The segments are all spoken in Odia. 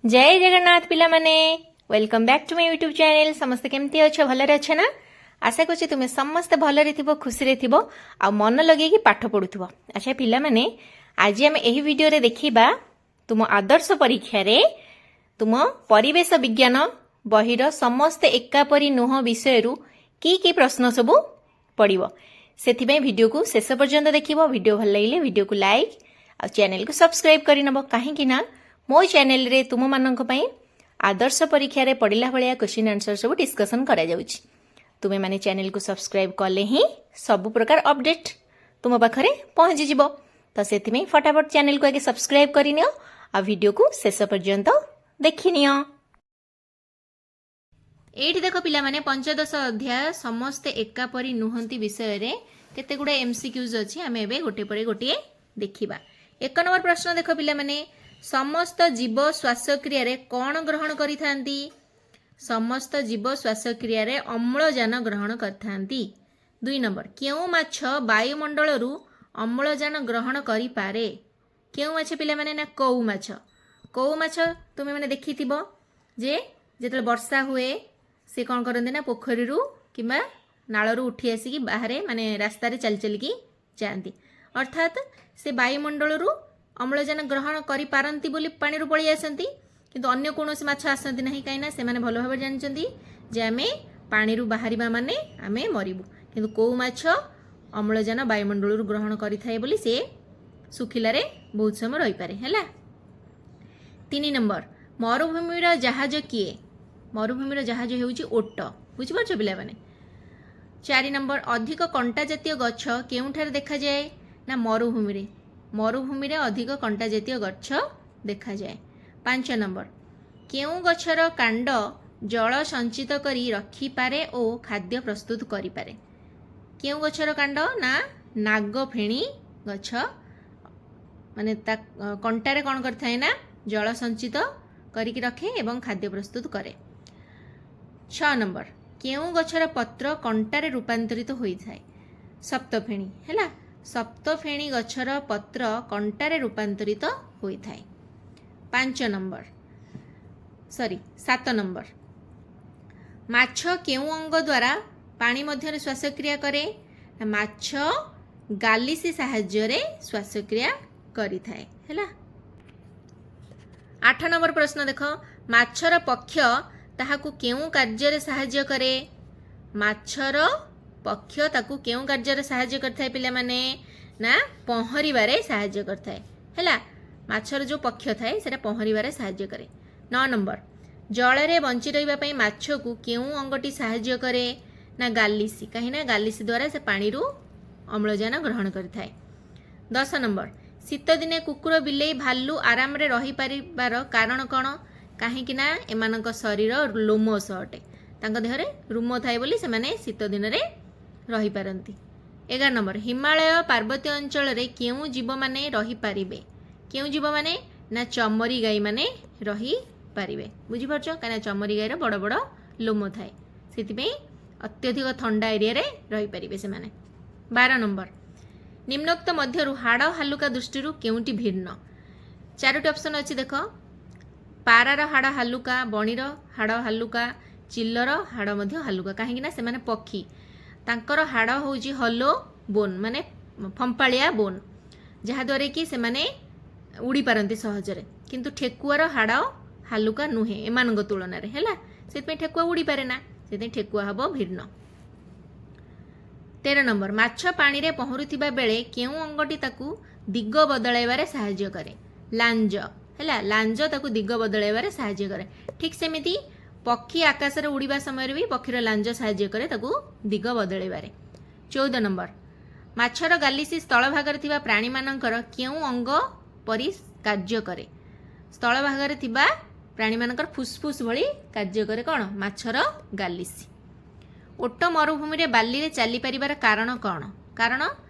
ଜୟ ଜଗନ୍ନାଥ ପିଲାମାନେ, welcome back to my YouTube channel. ସମସ୍ତେ କେମିତି ଅଛ? ଭଲରେ ଅଛ ନା? ଆଶା କରୁଛି ତୁମେ ସମସ୍ତେ ଭଲରେ ଥିବ, ଖୁସିରେ ଥିବ ଆଉ ମନ ଲଗେଇକି ପାଠ ପଢୁଥିବ। ଆଚ୍ଛା ପିଲାମାନେ, ଆଜି ଆମେ ଏହି ଭିଡ଼ିଓରେ ଦେଖିବା ତୁମ ଆଦର୍ଶ ପରୀକ୍ଷାରେ ତୁମ ପରିବେଶ ବିଜ୍ଞାନ ବହିର ସମସ୍ତେ ଏକାପରି ନୁହଁ ବିଷୟରୁ କି କି ପ୍ରଶ୍ନ ସବୁ ପଡ଼ିବ। ସେଥିପାଇଁ ଭିଡ଼ିଓକୁ ଶେଷ ପର୍ଯ୍ୟନ୍ତ ଦେଖିବ। ଭିଡ଼ିଓ ଭଲ ଲାଗିଲେ ଭିଡ଼ିଓକୁ ଲାଇକ୍ ଆଉ ଚ୍ୟାନେଲକୁ ସବସ୍କ୍ରାଇବ୍ କରିନେବ, କାହିଁକି ନା ମୋ ଚ୍ୟାନେଲରେ ତୁମମାନଙ୍କ ପାଇଁ ଆଦର୍ଶ ପରୀକ୍ଷାରେ ପଡ଼ିଲା ଭଳିଆ କ୍ୱେଶ୍ଚିନ୍ ଆନ୍ସର ସବୁ ଡିସ୍କସନ୍ କରାଯାଉଛି। ତୁମେମାନେ ଚ୍ୟାନେଲକୁ ସବସ୍କ୍ରାଇବ୍ କଲେ ହିଁ ସବୁ ପ୍ରକାର ଅପଡେଟ୍ ତୁମ ପାଖରେ ପହଞ୍ଚିଯିବ। ତ ସେଥିପାଇଁ ଫଟାଫଟ ଚ୍ୟାନେଲକୁ ଆଗେ ସବସ୍କ୍ରାଇବ୍ କରିନିଅ ଆଉ ଭିଡ଼ିଓକୁ ଶେଷ ପର୍ଯ୍ୟନ୍ତ ଦେଖିନିଅ। ଏଇଠି ଦେଖ ପିଲାମାନେ, ପଞ୍ଚଦଶ ଅଧ୍ୟାୟ ସମସ୍ତେ ଏକାପରି ନୁହନ୍ତି ବିଷୟରେ କେତେ ଗୁଡ଼ାଏ ଏମସିକ୍ୟୁଜ୍ ଅଛି। ଆମେ ଏବେ ଗୋଟିଏ ପରେ ଗୋଟିଏ ଦେଖିବା। 1 ନମ୍ବର ପ୍ରଶ୍ନ ଦେଖ ପିଲାମାନେ, ସମସ୍ତ ଜୀବ ଶ୍ୱାସକ୍ରିୟାରେ କ'ଣ ଗ୍ରହଣ କରିଥାନ୍ତି? ସମସ୍ତ ଜୀବ ଶ୍ୱାସକ୍ରିୟାରେ ଅମ୍ଳଜାନ ଗ୍ରହଣ କରିଥାନ୍ତି। 2 ନମ୍ବର, କେଉଁ ମାଛ ବାୟୁମଣ୍ଡଳରୁ ଅମ୍ଳଜାନ ଗ୍ରହଣ କରିପାରେ? କେଉଁ ମାଛ ପିଲାମାନେ? ନା କଉ ମାଛ। କଉ ମାଛ ତୁମେମାନେ ଦେଖିଥିବ ଯେ ଯେତେବେଳେ ବର୍ଷା ହୁଏ, ସେ କ'ଣ କରନ୍ତି ନା ପୋଖରୀରୁ କିମ୍ବା ନାଳରୁ ଉଠି ଆସିକି ବାହାରେ, ମାନେ ରାସ୍ତାରେ ଚାଲି ଚାଲିକି ଯାଆନ୍ତି। ଅର୍ଥାତ୍ ସେ ବାୟୁମଣ୍ଡଳରୁ ଅମ୍ଳଜାନ ଗ୍ରହଣ କରିପାରନ୍ତି ବୋଲି ପାଣିରୁ ପଳେଇ ଆସନ୍ତି। କିନ୍ତୁ ଅନ୍ୟ କୌଣସି ମାଛ ଆସନ୍ତି ନାହିଁ, କାହିଁକିନା ସେମାନେ ଭଲ ଭାବରେ ଜାଣିଛନ୍ତି ଯେ ଆମେ ପାଣିରୁ ବାହାରିବା ମାନେ ଆମେ ମରିବୁ। କିନ୍ତୁ କଉ ମାଛ ଅମ୍ଳଜାନ ବାୟୁମଣ୍ଡଳରୁ ଗ୍ରହଣ କରିଥାଏ ବୋଲି ସେ ଶୁଖିଲାରେ ବହୁତ ସମୟ ରହିପାରେ। ହେଲା। 3 ନମ୍ବର, ମରୁଭୂମିର ଜାହାଜ କିଏ? ମରୁଭୂମିର ଜାହାଜ ହେଉଛି ଓଟ। ବୁଝିପାରୁଛ ପିଲାମାନେ? 4 ନମ୍ବର, ଅଧିକ କଣ୍ଟା ଜାତୀୟ ଗଛ କେଉଁଠାରେ ଦେଖାଯାଏ? ନା ମରୁଭୂମିରେ। ମରୁଭୂମିରେ ଅଧିକ କଣ୍ଟା ଜାତୀୟ ଗଛ ଦେଖାଯାଏ। 5 ନମ୍ବର, କେଉଁ ଗଛର କାଣ୍ଡ ଜଳ ସଞ୍ଚିତ କରି ରଖିପାରେ ଓ ଖାଦ୍ୟ ପ୍ରସ୍ତୁତ କରିପାରେ? କେଉଁ ଗଛର କାଣ୍ଡ? ନା ନାଗଫେଣୀ ଗଛ, ମାନେ ତା କଣ୍ଟାରେ କ'ଣ କରିଥାଏ ନା ଜଳ ସଞ୍ଚିତ କରିକି ରଖେ ଏବଂ ଖାଦ୍ୟ ପ୍ରସ୍ତୁତ କରେ। 6 ନମ୍ବର, କେଉଁ ଗଛର ପତ୍ର କଣ୍ଟାରେ ରୂପାନ୍ତରିତ ହୋଇଥାଏ? ସପ୍ତଫେଣୀ। ହେଲା, ସପ୍ତଫେଣୀ ଗଛର ପତ୍ର କଣ୍ଟାରେ ରୂପାନ୍ତରିତ ହୋଇଥାଏ। 5 ନମ୍ବର, ସରି, 7 ନମ୍ବର, ମାଛ କେଉଁ ଅଙ୍ଗ ଦ୍ୱାରା ପାଣି ମଧ୍ୟରେ ଶ୍ୱାସକ୍ରିୟା କରେ? ନା ମାଛ ଗାଲିସି ସାହାଯ୍ୟରେ ଶ୍ୱାସକ୍ରିୟା କରିଥାଏ। ହେଲା। 8 ନମ୍ବର ପ୍ରଶ୍ନ ଦେଖ, ମାଛର ପକ୍ଷ ତାହାକୁ କେଉଁ କାର୍ଯ୍ୟରେ ସାହାଯ୍ୟ କରେ? ମାଛର ପକ୍ଷ ତାକୁ କେଉଁ କାର୍ଯ୍ୟରେ ସାହାଯ୍ୟ କରିଥାଏ ପିଲାମାନେ? ନା ପହଁରିବାରେ ସାହାଯ୍ୟ କରିଥାଏ। ହେଲା, ମାଛର ଯେଉଁ ପକ୍ଷ ଥାଏ, ସେଟା ପହଁରିବାରେ ସାହାଯ୍ୟ କରେ। 9 ନମ୍ବର, ଜଳରେ ବଞ୍ଚି ରହିବା ପାଇଁ ମାଛକୁ କେଉଁ ଅଙ୍ଗଟି ସାହାଯ୍ୟ କରେ? ନା ଗାଲିସି, କାହିଁକିନା ଗାଲିସି ଦ୍ୱାରା ସେ ପାଣିରୁ ଅମ୍ଳଜାନ ଗ୍ରହଣ କରିଥାଏ। 10 ନମ୍ବର, ଶୀତଦିନେ କୁକୁର, ବିଲେଇ, ଭାଲୁ ଆରାମରେ ରହିପାରିବାର କାରଣ କ'ଣ? କାହିଁକି ନା ଏମାନଙ୍କ ଶରୀର ଲୋମଶ ଅଟେ। ତାଙ୍କ ଦେହରେ ରୁମ ଥାଏ ବୋଲି ସେମାନେ ଶୀତ ଦିନରେ ରହିପାରନ୍ତି। 11 ନମ୍ବର, ହିମାଳୟ ପାର୍ବତ୍ୟ ଅଞ୍ଚଳରେ କେଉଁ ଜୀବମାନେ ରହିପାରିବେ? କେଉଁ ଜୀବମାନେ? ନା ଚମରି ଗାଈମାନେ ରହିପାରିବେ। ବୁଝିପାରୁଛ? କାହିଁକିନା ଚମରି ଗାଈର ବଡ଼ ବଡ଼ ଲୋମ ଥାଏ, ସେଥିପାଇଁ ଅତ୍ୟଧିକ ଥଣ୍ଡା ଏରିଆରେ ରହିପାରିବେ ସେମାନେ। 12 ନମ୍ବର, ନିମ୍ନୋକ୍ତ ମଧ୍ୟରୁ ହାଡ଼ ହାଲୁକା ଦୃଷ୍ଟିରୁ କେଉଁଟି ଭିନ୍ନ? ଚାରୋଟି ଅପସନ୍ ଅଛି ଦେଖ। ପାରାର ହାଡ଼ ହାଲୁକା, ବଣିର ହାଡ଼ ହାଲୁକା, ଚିଲର ହାଡ଼ ମଧ୍ୟ ହାଲୁକା। କାହିଁକି ନା ସେମାନେ ପକ୍ଷୀ, ତାଙ୍କର ହାଡ଼ ହେଉଛି ହଲୋ ବୋନ୍, ମାନେ ଫମ୍ପାଳିଆ ବୋନ୍, ଯାହାଦ୍ୱାରା କି ସେମାନେ ଉଡ଼ିପାରନ୍ତି ସହଜରେ। କିନ୍ତୁ ଠେକୁଆର ହାଡ଼ ହାଲୁକା ନୁହେଁ ଏମାନଙ୍କ ତୁଳନାରେ। ହେଲା, ସେଥିପାଇଁ ଠେକୁଆ ଉଡ଼ିପାରେ ନା। ସେଥିପାଇଁ ଠେକୁଆ ହେବ ଭିନ୍ନ। 13 ନମ୍ବର, ମାଛ ପାଣିରେ ପହଁରୁଥିବା ବେଳେ କେଉଁ ଅଙ୍ଗଟି ତାକୁ ଦିଗ ବଦଳାଇବାରେ ସାହାଯ୍ୟ କରେ? ଲାଞ୍ଜ। ହେଲା, ଲାଞ୍ଜ ତାକୁ ଦିଗ ବଦଳାଇବାରେ ସାହାଯ୍ୟ କରେ। ଠିକ୍ ସେମିତି ପକ୍ଷୀ ଆକାଶରେ ଉଡ଼ିବା ସମୟରେ ବି ପକ୍ଷୀର ଲାଞ୍ଜ ସାହାଯ୍ୟ କରେ ତାକୁ ଦିଗ ବଦଳାଇବାରେ। 14 ନମ୍ବର, ମାଛର ଗାଲିସି ସ୍ଥଳଭାଗରେ ଥିବା ପ୍ରାଣୀମାନଙ୍କର କେଉଁ ଅଙ୍ଗ ପରି କାର୍ଯ୍ୟ କରେ? ସ୍ଥଳଭାଗରେ ଥିବା ପ୍ରାଣୀମାନଙ୍କର ଫୁସଫୁସ୍ ଭଳି କାର୍ଯ୍ୟ କରେ କ'ଣ? ମାଛର ଗାଲିସି। ଓଟ ମରୁଭୂମିରେ ବାଲିରେ ଚାଲିପାରିବାର କାରଣ କ'ଣ? କାରଣ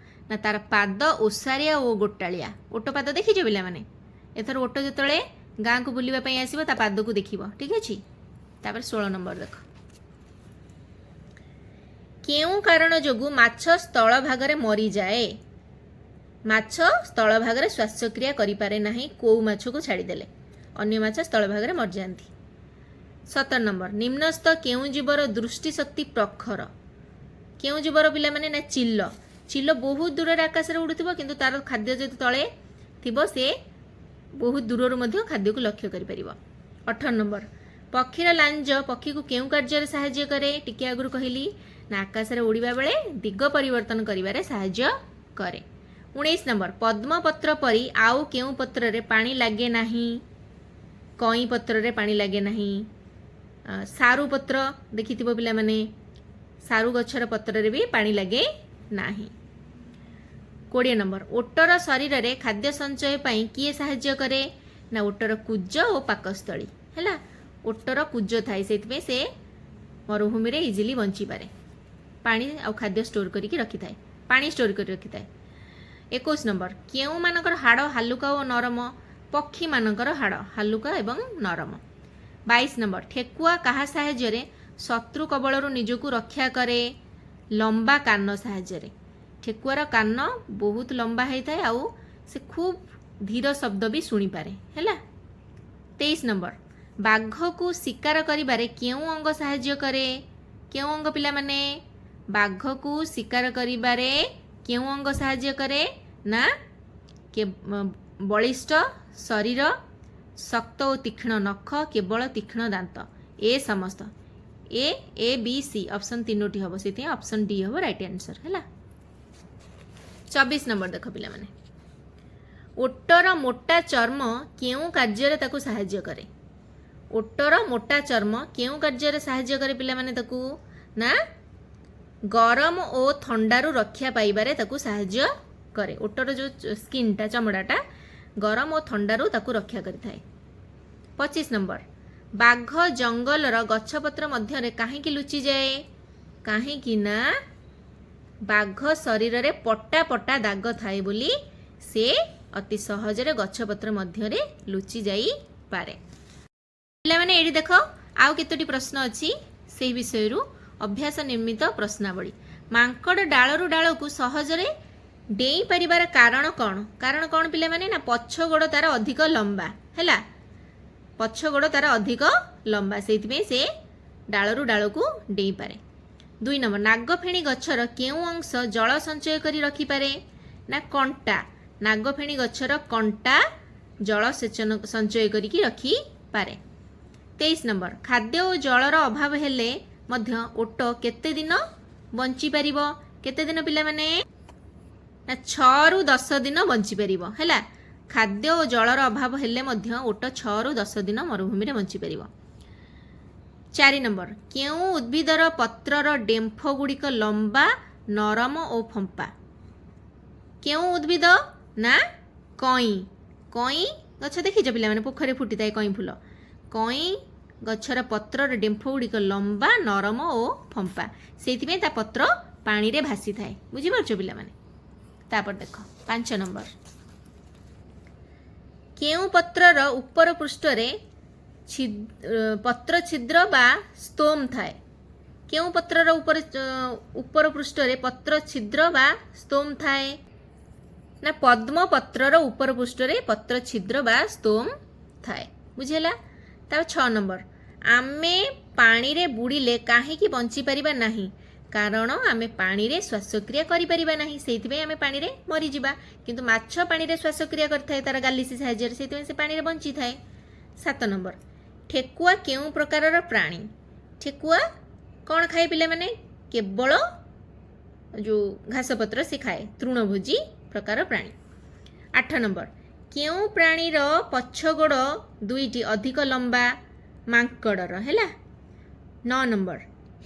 ନା ତାର ପାଦ ଓସାରିଆ ଓ ଗୋଟାଳିଆ। ଓଟ ପାଦ ଦେଖିଛ ପିଲାମାନେ? ଏଥର ଓଟ ଯେତେବେଳେ ଗାଁକୁ ବୁଲିବା ପାଇଁ ଆସିବ, ତା ପାଦକୁ ଦେଖିବ। ଠିକ୍ ଅଛି। ତାପରେ 16 ନମ୍ବର ଦେଖ, କେଉଁ କାରଣ ଯୋଗୁଁ ମାଛ ସ୍ଥଳ ଭାଗରେ ମରିଯାଏ? ମାଛ ସ୍ଥଳ ଭାଗରେ ଶ୍ୱାସକ୍ରିୟା କରିପାରେ ନାହିଁ କୋଉ ମାଛକୁ ଛାଡ଼ିଦେଲେ। ଅନ୍ୟ ମାଛ ସ୍ଥଳଭାଗରେ ମରିଯାଆନ୍ତି। 17 ନମ୍ବର, ନିମ୍ନସ୍ଥ କେଉଁ ଜୀବର ଦୃଷ୍ଟିଶକ୍ତି ପ୍ରଖର? କେଉଁ ଜୀବର ପିଲାମାନେ? ନା ଚିଲ। ଚିଲ ବହୁତ ଦୂରରେ ଆକାଶରେ ଉଡୁଥିବ, କିନ୍ତୁ ତାର ଖାଦ୍ୟ ଯଦି ତଳେ ଥିବ, ସେ ବହୁତ ଦୂରରୁ ମଧ୍ୟ ଖାଦ୍ୟକୁ ଲକ୍ଷ୍ୟ କରିପାରିବ। 18 ନମ୍ବର, ପକ୍ଷୀର ଲାଞ୍ଜ ପକ୍ଷୀକୁ କେଉଁ କାର୍ଯ୍ୟରେ ସାହାଯ୍ୟ କରେ? ଟିକେ ଆଗରୁ କହିଲି ନା, ଆକାଶରେ ଉଡ଼ିବା ବେଳେ ଦିଗ ପରିବର୍ତ୍ତନ କରିବାରେ ସାହାଯ୍ୟ କରେ। 19 ନମ୍ବର, ପଦ୍ମପତ୍ର ପରି ଆଉ କେଉଁ ପତ୍ରରେ ପାଣି ଲାଗେ ନାହିଁ? କଇଁ ପତ୍ରରେ ପାଣି ଲାଗେ ନାହିଁ। ସାରୁ ପତ୍ର ଦେଖିଥିବ ପିଲାମାନେ, ସାରୁ ଗଛର ପତ୍ରରେ ବି ପାଣି ଲାଗେ ନାହିଁ। 20 ନମ୍ବର, ଓଟର ଶରୀରରେ ଖାଦ୍ୟ ସଞ୍ଚୟ ପାଇଁ କିଏ ସାହାଯ୍ୟ କରେ? ନା ଓଟର କୁଜ ଓ ପାକସ୍ଥଳୀ। ହେଲା, ଓଟର କୁଜ ଥାଏ, ସେଇଥିପାଇଁ ସେ ମରୁଭୂମିରେ ଇଜିଲି ବଞ୍ଚିପାରେ। ପାଣି ଆଉ ଖାଦ୍ୟ ଷ୍ଟୋର କରିକି ରଖିଥାଏ, ପାଣି ଷ୍ଟୋର କରି ରଖିଥାଏ। 21 ନମ୍ବର, କେଉଁମାନଙ୍କର ହାଡ଼ ହାଲୁକା ଓ ନରମ? ପକ୍ଷୀମାନଙ୍କର ହାଡ଼ ହାଲୁକା ଏବଂ ନରମ। 22 ନମ୍ବର, ଠେକୁଆ କାହା ସାହାଯ୍ୟରେ ଶତ୍ରୁ କବଳରୁ ନିଜକୁ ରକ୍ଷା କରେ? ଲମ୍ବା କାନ ସାହାଯ୍ୟରେ। ଠେକୁଆର କାନ ବହୁତ ଲମ୍ବା ହେଇଥାଏ ଆଉ ସେ ଖୁବ୍ ଧୀର ଶବ୍ଦ ବି ଶୁଣିପାରେ। ହେଲା। 23 ନମ୍ବର, ବାଘକୁ ଶିକାର କରିବାରେ କେଉଁ ଅଙ୍ଗ ସାହାଯ୍ୟ କରେ? କେଉଁ ଅଙ୍ଗ ପିଲାମାନେ? ବାଘକୁ ଶିକାର କରିବାରେ କେଉଁ ଅଙ୍ଗ ସାହାଯ୍ୟ କରେ? ନା ବଳିଷ୍ଠ ଶରୀର, ଶକ୍ତ ଓ ତୀକ୍ଷ୍ଣ ନଖ, କେବଳ ତୀକ୍ଷ୍ଣ ଦାନ୍ତ, ଏ ସମସ୍ତ। ଏ ଏ ବି ସି ଅପସନ୍ ତିନୋଟି ହେବ, ସେଥିପାଇଁ ଅପସନ୍ ଡି ହେବ ରାଇଟ୍ ଆନ୍ସର୍। ହେଲା। 24 ନମ୍ବର ଦେଖ ପିଲାମାନେ, ଓଟର ମୋଟା ଚର୍ମ କେଉଁ କାର୍ଯ୍ୟରେ ତାକୁ ସାହାଯ୍ୟ କରେ? ଓଟର ମୋଟା ଚର୍ମ କେଉଁ କାର୍ଯ୍ୟରେ ସାହାଯ୍ୟ କରେ ପିଲାମାନେ ତାକୁ? ନା ଗରମ ଓ ଥଣ୍ଡାରୁ ରକ୍ଷା ପାଇବାରେ ତାକୁ ସାହାଯ୍ୟ କରେ। ଓଟର ଯେଉଁ ସ୍କିନ୍ଟା, ଚମଡ଼ାଟା ଗରମ ଓ ଥଣ୍ଡାରୁ ତାକୁ ରକ୍ଷା କରିଥାଏ। 25 ନମ୍ବର, ବାଘ ଜଙ୍ଗଲର ଗଛପତ୍ର ମଧ୍ୟରେ କାହିଁକି ଲୁଚିଯାଏ? କାହିଁକି ନା ବାଘ ଶରୀରରେ ପଟା ପଟା ଦାଗ ଥାଏ ବୋଲି ସେ ଅତି ସହଜରେ ଗଛପତ୍ର ମଧ୍ୟରେ ଲୁଚି ଯାଇପାରେ। ପିଲାମାନେ, ଏଇଠି ଦେଖ, ଆଉ କେତୋଟି ପ୍ରଶ୍ନ ଅଛି ସେଇ ବିଷୟରୁ, ଅଭ୍ୟାସ ନିର୍ମିତ ପ୍ରଶ୍ନାବଳୀ। ମାଙ୍କଡ଼ ଡାଳରୁ ଡାଳକୁ ସହଜରେ ଡେଇଁ ପାରିବାର କାରଣ କ'ଣ? କାରଣ କ'ଣ ପିଲାମାନେ? ନା ପଛ ଗୋଡ଼ ତାର ଅଧିକ ଲମ୍ବା। ହେଲା, ପଛ ଗୋଡ଼ ତାର ଅଧିକ ଲମ୍ବା, ସେଇଥିପାଇଁ ସେ ଡାଳରୁ ଡାଳକୁ ଡେଇଁପାରେ। 2 ନମ୍ବର, ନାଗଫେଣୀ ଗଛର କେଉଁ ଅଂଶ ଜଳ ସଞ୍ଚୟ କରି ରଖିପାରେ? ନା କଣ୍ଟା। ନାଗଫେଣୀ ଗଛର କଣ୍ଟା ଜଳ ସେଚନ ସଞ୍ଚୟ କରିକି ରଖିପାରେ। 23 ନମ୍ବର, ଖାଦ୍ୟ ଓ ଜଳର ଅଭାବ ହେଲେ ମଧ୍ୟ ଓଟ କେତେ ଦିନ ବଞ୍ଚିପାରିବ? କେତେ ଦିନ ପିଲାମାନେ? ନା 6ରୁ 10 ଦିନ ବଞ୍ଚିପାରିବ। ହେଲା, ଖାଦ୍ୟ ଓ ଜଳର ଅଭାବ ହେଲେ ମଧ୍ୟ ଓଟ 6ରୁ 10 ଦିନ ମରୁଭୂମିରେ ବଞ୍ଚିପାରିବ। 4 ନମ୍ବର, କେଉଁ ଉଦ୍ଭିଦର ପତ୍ରର ଡେମ୍ଫ ଗୁଡ଼ିକ ଲମ୍ବା, ନରମ ଓ ଫମ୍ପା? କେଉଁ ଉଦ୍ଭିଦ? ନା କଇଁ। କଇଁ ଗଛ ଦେଖିଛ ପିଲାମାନେ? ପୋଖରୀରେ ଫୁଟିଥାଏ କଇଁ ଫୁଲ। କଇଁ ଗଛର ପତ୍ରର ଡେମ୍ଫ ଗୁଡ଼ିକ ଲମ୍ବା, ନରମ ଓ ଫମ୍ପା, ସେଇଥିପାଇଁ ତା ପତ୍ର ପାଣିରେ ଭାସିଥାଏ। ବୁଝିପାରୁଛ ପିଲାମାନେ? ତାପରେ ଦେଖ 5 ନମ୍ବର, କେଉଁ ପତ୍ରର ଉପର ପୃଷ୍ଠରେ ପତ୍ର ଛିଦ୍ର ବା ସ୍ତୋମ ଥାଏ? କେଉଁ ପତ୍ରର ଉପର ପୃଷ୍ଠରେ ପତ୍ର ଛିଦ୍ର ବା ସ୍ତୋମ ଥାଏ? ନା ପଦ୍ମ ପତ୍ରର ଉପର ପୃଷ୍ଠରେ ପତ୍ର ଛିଦ୍ର ବା ସ୍ତୋମ ଥାଏ। ବୁଝିହେଲା? ତାପରେ 6 ନମ୍ବର, ଆମେ ପାଣିରେ ବୁଡ଼ିଲେ କାହିଁକି ବଞ୍ଚିପାରିବା ନାହିଁ? କାରଣ ଆମେ ପାଣିରେ ଶ୍ୱାସକ୍ରିୟା କରିପାରିବା ନାହିଁ, ସେଇଥିପାଇଁ ଆମେ ପାଣିରେ ମରିଯିବା। କିନ୍ତୁ ମାଛ ପାଣିରେ ଶ୍ୱାସକ୍ରିୟା କରିଥାଏ ତାର ଗାଲିସି ସାହାଯ୍ୟରେ, ସେଇଥିପାଇଁ ସେ ପାଣିରେ ବଞ୍ଚିଥାଏ। 7 ନମ୍ବର, ଠେକୁଆ କେଉଁ ପ୍ରକାରର ପ୍ରାଣୀ? ଠେକୁଆ କ'ଣ ଖାଏ ପିଲାମାନେ? କେବଳ ଯେଉଁ ଘାସପତ୍ର ସେ ଖାଏ, ତୃଣଭୋଜୀ ପ୍ରକାର ପ୍ରାଣୀ। 8 ନମ୍ବର, କେଉଁ ପ୍ରାଣୀର ପଛ ଗୋଡ଼ ଦୁଇଟି ଅଧିକ ଲମ୍ବା? ମାଙ୍କଡ଼ର। ହେଲା। 9 ନମ୍ବର,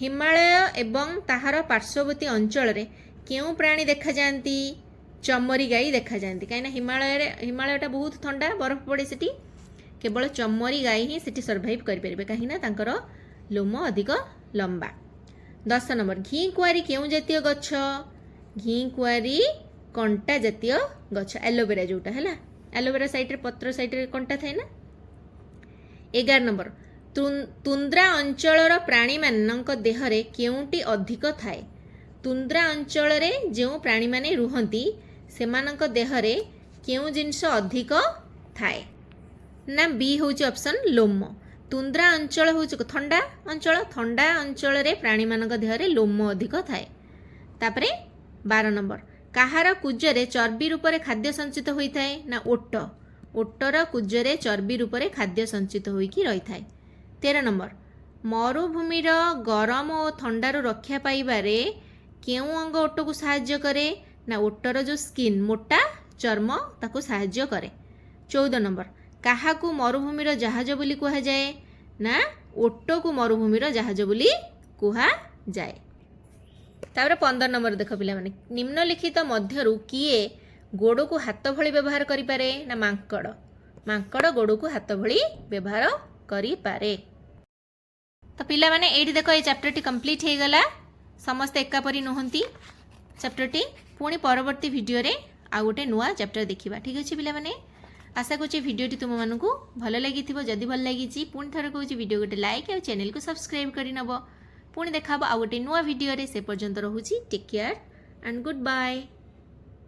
ହିମାଳୟ ଏବଂ ତାହାର ପାର୍ଶ୍ୱବର୍ତ୍ତୀ ଅଞ୍ଚଳରେ କେଉଁ ପ୍ରାଣୀ ଦେଖାଯାଆନ୍ତି? ଚମରି ଗାଈ ଦେଖାଯାଆନ୍ତି। କାହିଁକିନା ହିମାଳୟରେ, ହିମାଳୟଟା ବହୁତ ଥଣ୍ଡା, ବରଫ ପଡ଼େ ସେଠି, କେବଳ ଚମରି ଗାଈ ହିଁ ସେଠି ସର୍ଭାଇଭ୍ କରିପାରିବେ, କାହିଁକିନା ତାଙ୍କର ଲୋମ ଅଧିକ ଲମ୍ବା। 10 ନମ୍ବର, ଘି କୁଆଁରୀ କେଉଁ ଜାତୀୟ ଗଛ? ଘି କୁଆଁରୀ କଣ୍ଟା ଜାତୀୟ ଗଛ, ଆଲୋଭେରା ଯେଉଁଟା। ହେଲା, ଆଲୋଭେରା ସାଇଡ଼ରେ, ପତ୍ର ସାଇଡ଼ରେ କଣ୍ଟା ଥାଏ ନା। 11 ନମ୍ବର, ତୁନ୍ଦ୍ରା ଅଞ୍ଚଳର ପ୍ରାଣୀମାନଙ୍କ ଦେହରେ କେଉଁଟି ଅଧିକ ଥାଏ? ତୁନ୍ଦ୍ରା ଅଞ୍ଚଳରେ ଯେଉଁ ପ୍ରାଣୀମାନେ ରୁହନ୍ତି, ସେମାନଙ୍କ ଦେହରେ କେଉଁ ଜିନିଷ ଅଧିକ ଥାଏ? ନା ବି ହେଉଛି ଅପସନ୍, ଲୋମ। ତୁନ୍ଦ୍ରା ଅଞ୍ଚଳ ହେଉଛି ଥଣ୍ଡା ଅଞ୍ଚଳ। ଥଣ୍ଡା ଅଞ୍ଚଳରେ ପ୍ରାଣୀମାନଙ୍କ ଦେହରେ ଲୋମ ଅଧିକ ଥାଏ। ତାପରେ 12 ନମ୍ବର, କାହାର କୁଜରେ ଚର୍ବି ରୂପରେ ଖାଦ୍ୟ ସଞ୍ଚିତ ହୋଇଥାଏ? ନା ଓଟ। ଓଟର କୁଜରେ ଚର୍ବି ରୂପରେ ଖାଦ୍ୟ ସଞ୍ଚିତ ହୋଇକି ରହିଥାଏ। 13 ନମ୍ବର, ମରୁଭୂମିର ଗରମ ଓ ଥଣ୍ଡାରୁ ରକ୍ଷା ପାଇବାରେ କେଉଁ ଅଙ୍ଗ ଓଟକୁ ସାହାଯ୍ୟ କରେ? ନା ଓଟର ଯେଉଁ ସ୍କିନ୍, ମୋଟା ଚର୍ମ, ତାକୁ ସାହାଯ୍ୟ କରେ। 14 ନମ୍ବର, କାହାକୁ ମରୁଭୂମିର ଜାହାଜ ବୋଲି କୁହାଯାଏ? ନା ଓଟକୁ ମରୁଭୂମିର ଜାହାଜ ବୋଲି କୁହାଯାଏ। ତାପରେ 15 ନମ୍ବର ଦେଖ ପିଲାମାନେ, ନିମ୍ନଲିଖିତ ମଧ୍ୟରୁ କିଏ ଗୋଡ଼କୁ ହାତ ଭଳି ବ୍ୟବହାର କରିପାରେ? ନା ମାଙ୍କଡ଼। ମାଙ୍କଡ଼ ଗୋଡ଼କୁ ହାତ ଭଳି ବ୍ୟବହାର କରିପାରେ। ତ ପିଲାମାନେ, ଏଇଠି ଦେଖ, ଏଇ ଚାପ୍ଟରଟି କମ୍ପ୍ଲିଟ୍ ହେଇଗଲା, ସମସ୍ତେ ଏକାପରି ନୁହନ୍ତି ଚାପ୍ଟରଟି। ପୁଣି ପରବର୍ତ୍ତୀ ଭିଡ଼ିଓରେ ଆଉ ଗୋଟେ ନୂଆ ଚାପ୍ଟର ଦେଖିବା। ଠିକ୍ ଅଛି ପିଲାମାନେ, ଆଶା କରୁଛି ଭିଡ଼ିଓଟି ତୁମମାନଙ୍କୁ ଭଲ ଲାଗିଥିବ। ଯଦି ଭଲ ଲାଗିଛି, ପୁଣି ଥରେ କହୁଛି, ଭିଡ଼ିଓ ଗୋଟେ ଲାଇକ୍ ଆଉ ଚ୍ୟାନେଲକୁ ସବସ୍କ୍ରାଇବ୍ କରିନେବ। ପୁଣି ଦେଖା ହେବ ଆଉ ଗୋଟେ ନୂଆ ଭିଡ଼ିଓରେ। ସେ ପର୍ଯ୍ୟନ୍ତ ରହୁଛି। Take care and good bye.